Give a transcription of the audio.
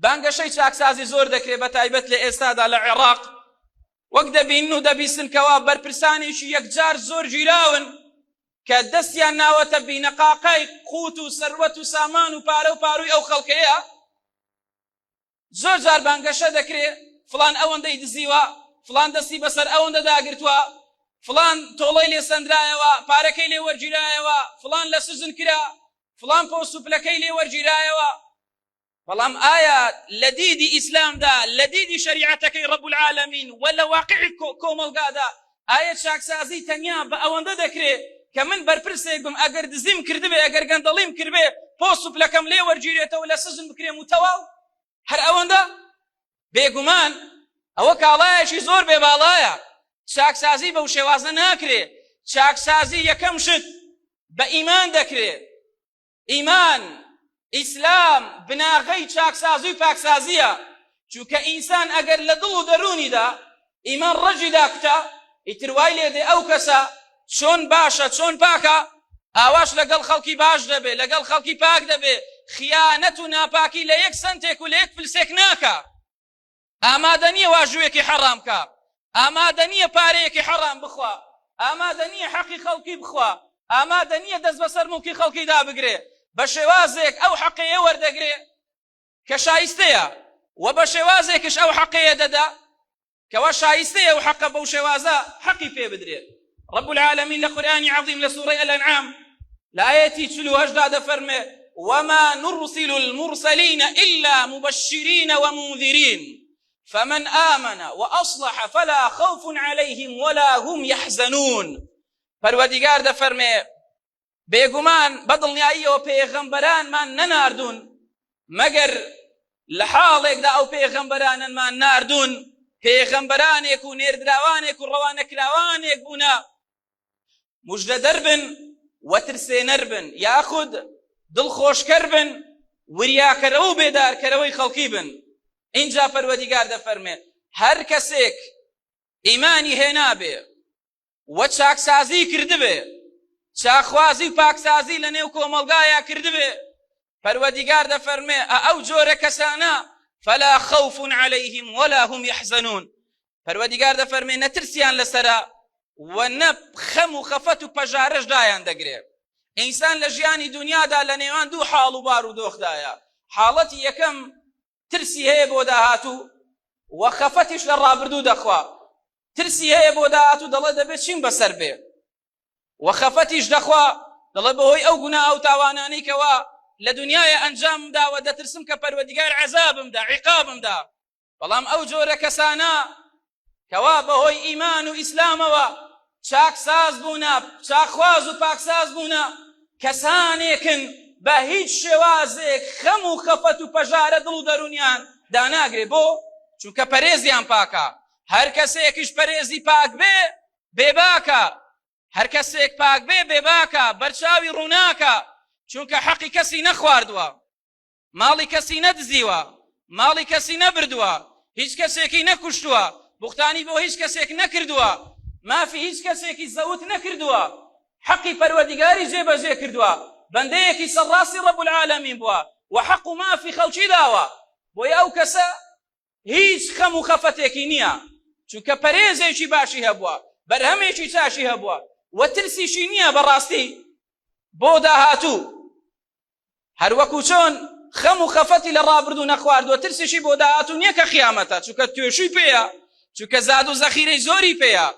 بانگەشەی چاکسازی زۆر دەکرێت بە تایبەت لە ئێستادا لە عێراق وەک دەبینن و دەبیستن کەوا بەرپرسانێکی یەکجار زۆر گیراون کە دەستیان ناوەتە بینەقاقای قوت و سەروەت و سامان و پارە و پاروی ئەو خەڵکەیە. زۆر جار بانگەشە دەکرێ فڵان ئەوەندەی دزیوە، فڵان دەستی بەسەر ئەوەندە داگرتووە، فڵان تۆڵەی لێ سەندرایەوە، پارەکەی لێ وەرگیرایەوە، فڵان لە سجن کرا، فڵان پۆست و پلەکەی لێ وەرگیرایەوە. بەڵام ئایا لە دیدی ئیسلامدا، لە دیدی شەریعەتەکەی رب العالمین و لە واقعی کۆمەڵگادا ئایا چاکسازی تەنیا بە ئەوەندە دەکرێ کە من بەرپرسێک بم ئەگەر دزیم کردبێ ئەگەر گەندەڵیم کردبێ پۆست و پلەکەم لێ وەرگیرێتەوە لە سجن بکرێم و تەواو هەر ئەوەندە؟ بێگومان ئەوە کاڵایەکی زۆر بێ باڵایە. چاکسازی بەو شێوازە ناکرێ. چاکسازی یەکەم شت بە ئیمان دەکرێ. ئیمان، ئیسلام، بناغەی چاکسازی و پاکسازییە، چونکە ئینسان ئەگەر لە دڵ و دەروونیدا ئیمان ڕەگی داکوتا، ئیتر وای لێدێ ئەو کەسە چۆن باشە، چۆن پاکە، ئاواش لەگەڵ خەڵکی باش دەبێ، لەگەڵ خەڵکی پاک دەبێ، خیانەت و ناپاکی لە یەک سەنتێک و لە یەک فلسێک ناکا. ئامادە نییە واژوویەکی حەڕام کا، ئامادە نییە پارەیەکی حەڕام بخوا، ئامادە نییە حەقی خەڵکی بخوا، ئامادە نییە دەست بەسەر موڵکی خەڵکیدا بگرێ، بە شێوازێک ئەو حەقەیە وەردەگرێ کە شایستەیە و بە شێوازێکیش ئەو حەقەیە دەدا کەوا شایستەیە ئەو حەقە بەو شێوازە حەقی پێ بدرێ. رب العالمین لە قورئانی عەظیم لە سوڕەی الانعام لە ئایەتی 48 دا دەفەرمێ وما نرسل المرسلین إلا مبشرین ومنذرین فمن آمن وأصلح فلا خوف عليهم ولا هم يحزنون پەروەردگار دەفەرمێ بێگومان بە دڵنیاییەوە پێغەمبەرانمان نەناردوون مەگەر لە حاڵێکدا ئەو پێغەمبەرانەمان ناردوون پێغەمبەرانێک و نێردراوانێک و ڕەوانەکراوانێک بوونە مژدەدەر بن و ترسێنەر بن یاخود دڵخۆشکەر بن وریاکەرەوە و بێدارکەرەوەی خەڵکی بن ئینجا پەروەردیگار دەفەرمێ هەر کەسێک ئیمانی هێنابێ و چاکسازی کردبێ، چاکخوازی و پاکسازی لە نێو کۆمەڵگایا کردبێ، پەروەردیگار دەفەرمێ، ئە ئەو جۆرە کەسانە، فلا خوف علیهم ولا هم یحزنون، پەروەردیگار دەفەرمێ نە ترسیان لەسەرە و نە خەم و خەفەت و پەژارەش دایان دەگرێ. ئینسان لە ژیانی دونیادا لە نێوان دوو حاڵ و بار و دۆخدایە، حاڵەتی یەکەم ترسی هەیە بۆ داهاتوو و خەفەتیش لە ڕابردوو دەخوا. ترسی هەیە بۆ داهاتوو دەڵێ دەبێ چیم بەسەر بێ و خەفەتیش دەخوا دەڵێ بەهۆی ئەو گوناه و تاوانانەی کەوا لە دنیای ئەنجامم داوە دەترسم کە پەروەردگار عەزابم دا عیقابم دا. بەڵام ئەو جۆرە کەسانە کەوا بەهۆی ئیمان و ئیسلامەوە چاکساز بوونە، چاکخواز و پاکساز بوونە، کەسانێکن بە هیچ شێوازێک خەم و خەفەت و پەژارە دڵ و دەروونیان داناگرێ. بۆ؟ چونکە پەرێزیان پاکە. هەر کەسێکیش پەرێزی پاک بێ، بێباکە. هەر کەسێک پاک بێ، بێباکە، بەرچاوی ڕووناکە، چونکە حەقی کەسی نەخواردووە. ماڵی کەسی نەدزیوە، ماڵی کەسی نەبردووە، هیچ کەسێکی نەکوشتووە، بوختانی بۆ هیچ کەسێک نەکردووە، مافی هیچ کەسێکی زەوت نەکردووە، حەقی پەروەردیگاری جێبەجێ کردووە، بەندەیەکی سەرڕاستی رب العالمین بووە و حەق و مافی خەڵکی داوە، بۆیە ئەو کەسە هیچ خەم و خەفەتێکی نییە، چونکە پەرێزێکی باشی هەبووە، بەرهەمێکی چاکی هەبووە و ترسیشی نییە بەڕاستی بۆ داهاتوو. هەروەکو چۆن خەم و خەفەتی لە ڕابردوو نەخواردووە ترسیشی بۆ داهاتوو نییە کە قیامەتە چونکە توێشووی پێیە چونکە زاد و زەخیرەی زۆری پێیە.